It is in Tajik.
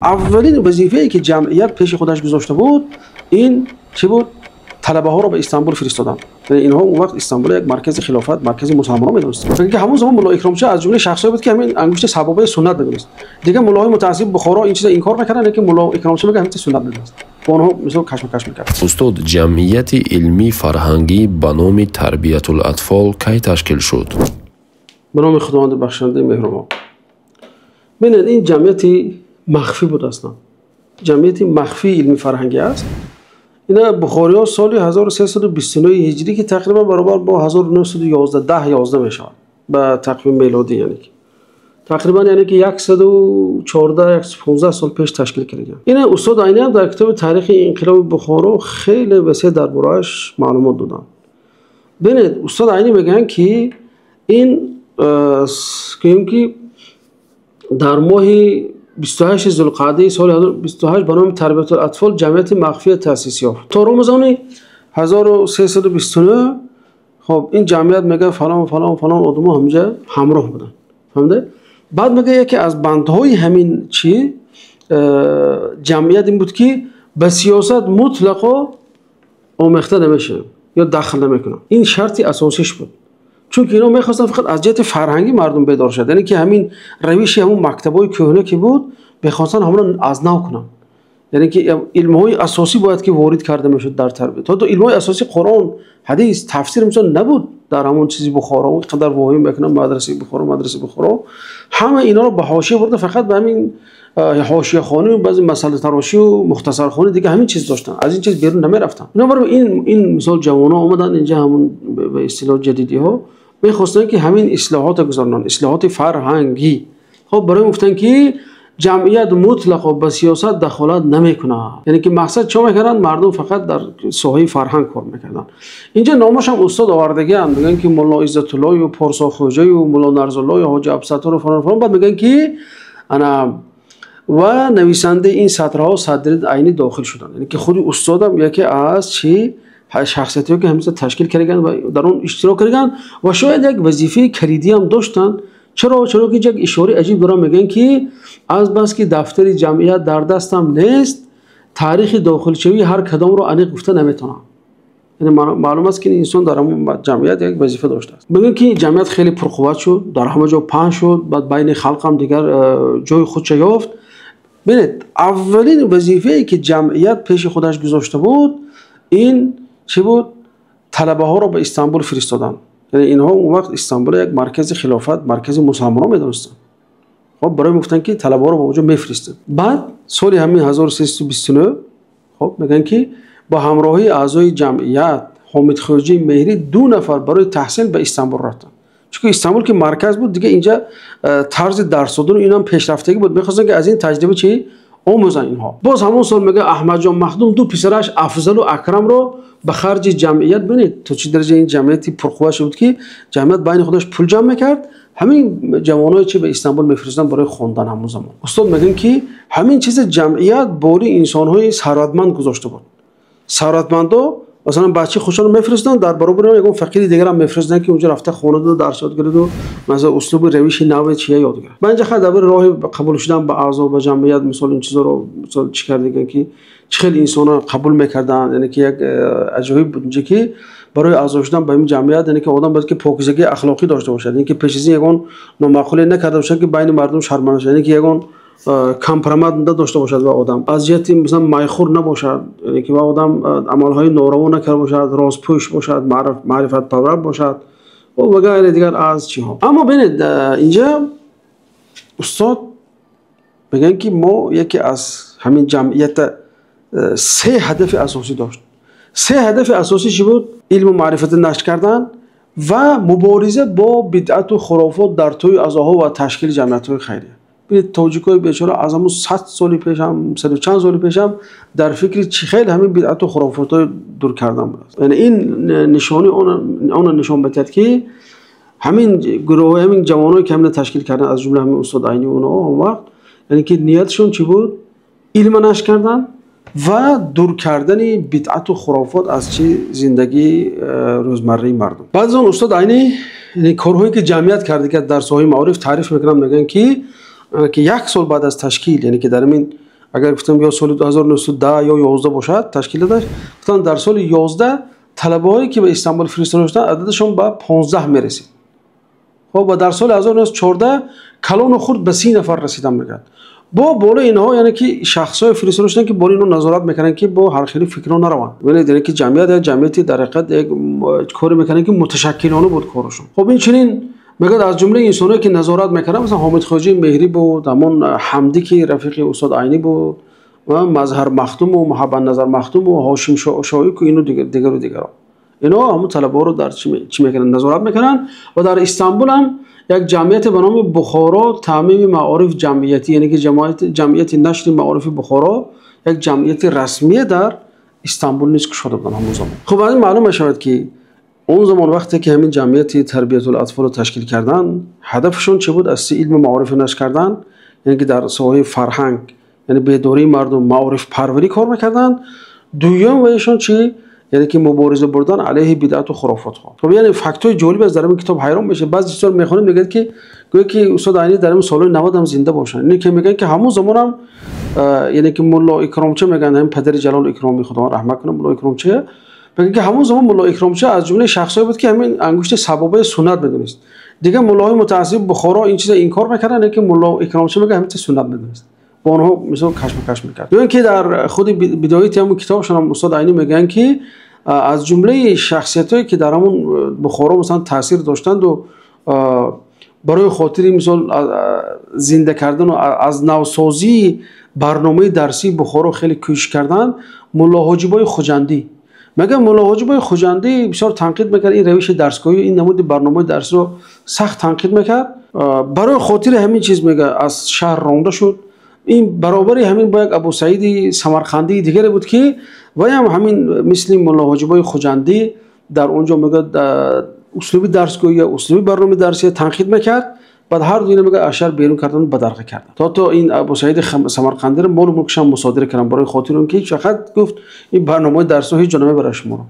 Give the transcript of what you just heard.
Аввалин вазифае ки ҷамъият пеши худаш гузошта буд, ин чӣ буд? Талабаҳоро ба Истанбул фиристоданд. Яъне инҳо он вақт Истанбулро як маркази хилофат, маркази мусулмонон медонистанд. Чунки ҳамон замон Мулло Икромчӣ аз ҷумлаи шахсҳое буд, ки ҳамин ангушти саббоба суннат медонист. Дигар муллоҳои мутаассиби Бухоро ин чизро инкор мекарданд, лекин Мулло Икромчӣ мегуфт ҳамин чиз суннат медонист. Бо онҳо мисол кашмакаш мекард. Устод, ҷамъияти илмӣ фарҳангӣ ба номи Тарбиятул Атфол кай ташкил шуд? Ба номи Худованди бахшандаи меҳрубон. Бинед, ин ҷамъияти махфӣ буд аслан. Ҷамъияти махфии илмӣ фарҳангӣ аст. Ина бухориҳо соли 1329 ҳиҷрӣ, ки тақрибан баробар бо 1911 10 11 мешавад ба тақвими мелодӣ, яъне ки тақрибан, яъне ки 114 115 сол пеш ташкил карданд. Ина устод Айнӣ ҳам дар китоби Таърихи инқилоби Бухоро хеле васеъ дар борааш маълумот доданд. Бинед, устод Айнӣ мегӯянд, ки ин гӯем ки дар моҳи 28 зулқаъдаи соли 1028 ба номи Тарбиятул Атфол ҷамъияти махфия таъсис ёфт. То рамазони 1329. Хоб, ин ҷамъият, мегӯяд, фалон, фалон, фалон одамо ҳамҷа ҳамроҳ буданд. Фаҳмида? Баъд мегӯяд, яке аз бандҳои ҳамин чӣ ҷамъият ин буд, ки ба сиёсат мутлақо омехта намешаванд ё дахл намекунанд. Ин шарти асосиш буд, чунки инҳо мехостанд фақат аз ҷиҳати фарҳангӣ мардум бедор шавад, яъне ки ҳамин равиши ҳамон мактабҳои кӯҳна ки буд, мехостанд ҳамонро аз нав кунанд. Яъне ки илмҳои асосӣ бояд ки ворид карда мешуд дар тарбият. То илмҳои асосӣ, Қуръон, ҳадис, тафсир, мисол, набуд дар ҳамон чизи Бухоро. Он қадар воҳим мекунанд мадрасаи Бухоро, мадрасаи Бухоро, ҳама инҳоро ба ҳошия бурда, фақат ба ҳамин ҳошияхонӣ, баъзе масъалатарошию мухтасархонӣ, дига ҳамин чиз доштанд, аз ин чиз берун намерафтанд. Бинобар ин мисол, ҷавонҳо омаданд инҷа, ҳамон ба истилоҳ ҷадидиҳо, мехостанд, ки ҳамин ислоҳотро гузаронанд, ислоҳоти фарҳангӣ. Хоб, барои гуфтанд, ки ҷамъият мутлақо ба сиёсат дахолат намекунад. Яъне ки мақсад чӣ мекарданд? Мардум фақат дар соҳаи фарҳанг кор мекарданд. Инҷа номашам устод овардагианд, мегӯянд, ки Мулло Иззатуллою Порсохӯҷаю Мулло Нарзуллою Ҳоҷи Абсатору фалон, фалон. Баъд мегӯянд, ки ана ва нависандаи ин сатрҳо Садриддин Айнӣ дохил шуданд. Яъне ки худи устодам яке аз чӣ шахсиятҳое, ки ҳамеша ташкил кардаганд ва дар он иштирок кардаганд ва шояд як вазифаи калидиам доштанд. Чаро? Чаро ки як ишораи аҷиб дорам, мегӯянд, ки азбаски дафтари ҷамъият дар дастам нест, таърихи дохилшавии ҳар кадомро аниқ гуфта наметавонам. Яъне маълум аст, ки инсон дар ҳамон ҷамъият як вазифа доштааст. Мегӯянд, ки ҷамъият хеле пурқувват шуд, дар ҳама ҷо паҳн шуд, баъд байни халқ ҳам дигар ҷои худша ёфт. Бинед, аввалин вазифае ки ҷамъият пеши худаш гузошта буд, ин чӣ буд? Талабаҳоро ба Истанбул фиристоданд. Яъне инҳо он вақт Истанбулро як маркази хилофат, маркази мусулмонон медонистанд. Хоб, барои гуфтанд, ки талабаҳоро ба онҷо мефиристанд. Баъд соли ҳамин 1329, хоб, мегӯянд, ки бо ҳамроҳии аъзои ҷамъият Ҳомидхӯҷаи Меҳрӣ ду нафар барои таҳсил ба Истанбул рафтанд, чунки Истанбул ки марказ буд, дига инҷа тарзи дарс додану инам пешрафтагӣ буд, мехостанд, ки аз ин таҷриба чӣ омӯзанд инҳо. Боз ҳамон сол, мегӯяд, Аҳмадҷон Махдум ду писараш Афзалу Акрамро ба харҷи ҷамъият. Бинед, то чӣ дараҷа ин ҷамъияти пурқувват шуда буд, ки ҷамъият байни худаш пул ҷамъ мекард, ҳамин ҷавоное чи ба Истанбул мефиристоданд барои хондан. Ҳамон замон устод мегӯянд, ки ҳамин чизи ҷамъият бори инсонҳои сарватманд гузошта буд. Сарватмандо масалан бачаи худшонро мефиристоданд, дар баробари он ягон фақири дигарам мефиристоданд, ки онҷо рафта хонаду дарс ёд гираду, масалан, услуби равиши нави чия ёд гирад. Ман инҷа хай дар бораи роҳи қабул шудан ба аъзо ба ҷамъият, мисол, ин чизоро, мисол, чӣ кардаган, ки чӣ хел инсонро қабул мекарданд. Яъне ки як аҷоиб буд инҷа, ки барои аъзо шудан ба ин ҷамъият, яъне ки одам бояд ки покизагии ахлоқӣ дошта бошад, яъне ки пеш аз ин ягон номаъқуле накарда бошад, ки байни мардум шарманда шавад, яъне ки ягон компромат надошта бошад ва одам аз ҷиҳати, масалан, майхӯр набошад, яъне ки ва одам амалҳои нораво накарда бошад, ростпӯш бошад, маърифатпарвар бошад ва ғайре дигар аз чиҳо. Аммо бинед, инҷа устод мегӯянд, ки мо яке аз ҳамин ҷамъията се ҳадафи асосӣ дошт. Се ҳадафи асосӣ чӣ буд? Илму маърифатро нашр кардан ва мубориза бо бидъату хурофот дар тӯи аъзоҳо ва ташкили ҷамъиятҳои хайрия. Бинед, тоҷикои бечора аз ҳамун 100 соли пешам, саду чанд соли пешам дар фикри чӣ хел ҳамин бидъату хурофотҳои дур кардан будааст. Яъне ин нишони онро нишон медиҳад, ки ҳамин гурӯҳҳои ҳамин ҷавоное, ки ҳамина ташкил карданд, аз ҷумла ҳамин устод Айнӣ, онҳо он вақт, яъне ки ниятшон чӣ буд? Илма нашр кардан ва дур кардани бидъату хурофот аз чӣ зиндагии рӯзмарраи мардум. Баъд аз он устод Айнӣ корҳое, ки ҷамъият карда дар соҳаи маориф, таъриф мекунанд. Мегӯянд, ки як сол баъд аз ташкил, яъне ки дар ҳамин Агар гуфтам, ё соли 1910 ё 11 бошад ташкил додаш. Гуфтанд, дар соли 11 талабаҳое, ки ба Истанбул фиристода шуданд, ададашон ба 15 мерасид. Хоб, ва дар соли 1914 калону хурд ба 30 нафар расидан, мегӯяд. Бо болои инҳо, яъне ки шахсҳое фиристода шуданд, ки болои инҳо назорат мекунанд, ки бо ҳар хели фикрҳо нараванд. Бибинед, яъне ки ҷамъият як ҷамъияти дар ҳақиқат як коре мекунанд, ки муташаккилона буд корашон. Хоб, инчунин мегӯяд, аз ҷумлаи инсонҳое, ки назорат мекарданд, масалан, Ҳомид Хоҷаи Меҳрӣ буд, ҳамон Ҳамдӣ, ки рафиқи устод Айнӣ буд, ва Мазҳар Махдуму Муҳаббатназар Махдуму Ҳошим Шоику, ину дигару дигарон. Инҳо ҳамон талабаҳоро дар чӣ мекунанд? Назорат мекунанд. Ва дар Истанбул ҳам як ҷамъияте ба номи Бухоро таъмими маориф ҷамъиятӣ, яъне ки ҷамъияти нашри маорифи Бухоро, як ҷамъияти расмие дар Истанбул низ кушода буданд ҳамон замон. Хуб, аз ин маълум мешавад, ки он замон, вақте ки ҳамин ҷамъияти Тарбиятул атфолро ташкил карданд, ҳадафшон чӣ буд? Аз илму маориф нашр кардан, яъне ки дар соҳаи фарҳанг, яъне бедории мардум, маорифпарварӣ кор мекарданд. Дуюм ваишон чӣ? Яъне ки мубориза бурдан алайҳи бидъату хурофотҳо. Хоб, яъне фактҳои ҷолиб аст дар ин китоб, ҳайрон мешавед. Баъзе чизҳоро мехонем, мегӯяд, ки гӯё ки устод Айнӣ дар ин солҳои 90 ҳам зинда бошанд. Ине ки мегӯянд, ки ҳамон замонам, яъне ки Мулло Икромча мегӯянд, ҳамин падари Ҷалол Икромӣ, Худованд раҳмат кунад Мулло Икромча, мегӯянд, ки ҳамон замон Мулло Икромча аз ҷумлаи шахсҳое буд, ки ҳамин ангушти сабобаи суннат медонист. Дигар муллоҳои мутаассиби Бухоро ин чиза инкор мекарданд, лекин Мулло Икромча, мегӯяд, ҳамин чиз суннат медонист, бо онҳо мисол кашмакаш мекард. Ё ин ки дар худи бидояти ҳамон китобшон ҳам устод Айнӣ мегӯянд, ки аз ҷумлаи шахсиятҳое, ки дар ҳамон Бухоро масалан таъсир доштанду барои хотири мисол зинда кардану аз навсозии барномаи дарсии Бухоро хеле кӯшиш карданд, Мулло Ҳоҷибои Хуҷандӣ. Мегӯяд, Мулло Ҳоҷибои Хуҷандӣ бисёр танқид мекард ин равиши дарсгоҳӣ, ин намуди барномаи дарсиро сахт танқид мекард. Барои хотири ҳамин чиз, мегӯяд, аз шаҳр ронда шуд. Ин баробари ҳамин бо як Абусаиди Самарқандии дигаре буд, ки вайам ҳамин мисли Мулло Ҳоҷибои Хуҷандӣ дар он ҷо, мегӯяд, услуби дарсгӯӣ, услуби барномаи дарсия танқид мекард. Баъд ҳар ду ина, мегӯяд, аз шаҳр берун кардан, бадарға карданд, то ин Абусаиди Самарқандиро молу мулкашам мусодира карданд, барои хотири он ки фақат гуфт, ин барномаи дарсҳо ҳеҷ ҷо намебарад шуморо.